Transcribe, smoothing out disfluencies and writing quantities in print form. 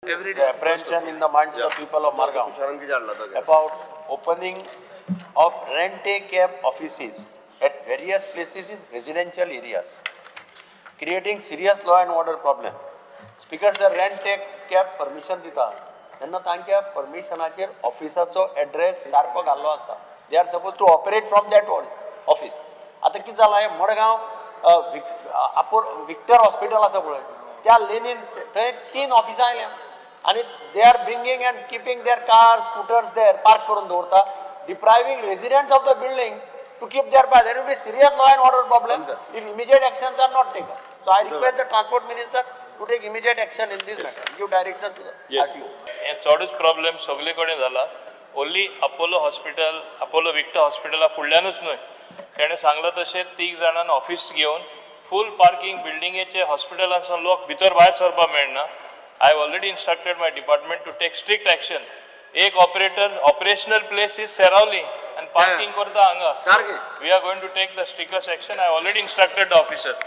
The apprehension in the minds of the people of Margao तुषारान कितें हाडला तो about opening of rent-a-cab offices at various places in residential areas, creating serious law and order problem. Speaker sir, rent-a-cab permission दिता तेन्ना तांच्या परमिशनाचेर ऑफिसाचो address सारको घाल्लो आसता. They are suppose to operate from that office. आतां कितें जालां, हें मडगांव विक्टर हॉस्पिटल आसा पळय, त्या लेनीन थंय 3 ऑफिसां आयल्या आनी they are bringing and keeping their car, scooters there park करून दवरता, depriving residents of the buildings to keep their bar. There will be serious law and order problem if immediate actions are not taken. So I request the transport minister to take immediate action in this matter, give direction to the RTO. हे चडूच problem सगळे कडेन जाला. Only Apollo hospital, Apollo Victor हॉस्पिटला फुडल्यानूच न्हय, तेणें सांगलां तशें 3 जाणांक ऑफिस घेवन फूल पार्किंग बिल्डिंगेचे हॉस्पिटलांतल्यान लोक भितर भायर सरपाक मेळना. I have already instructed my department to take strict action. एक operator operational place is Seraulim आनी पार्किंग करता हांगा. सारकें. We are going to take the strictest action. I already instructed the officer.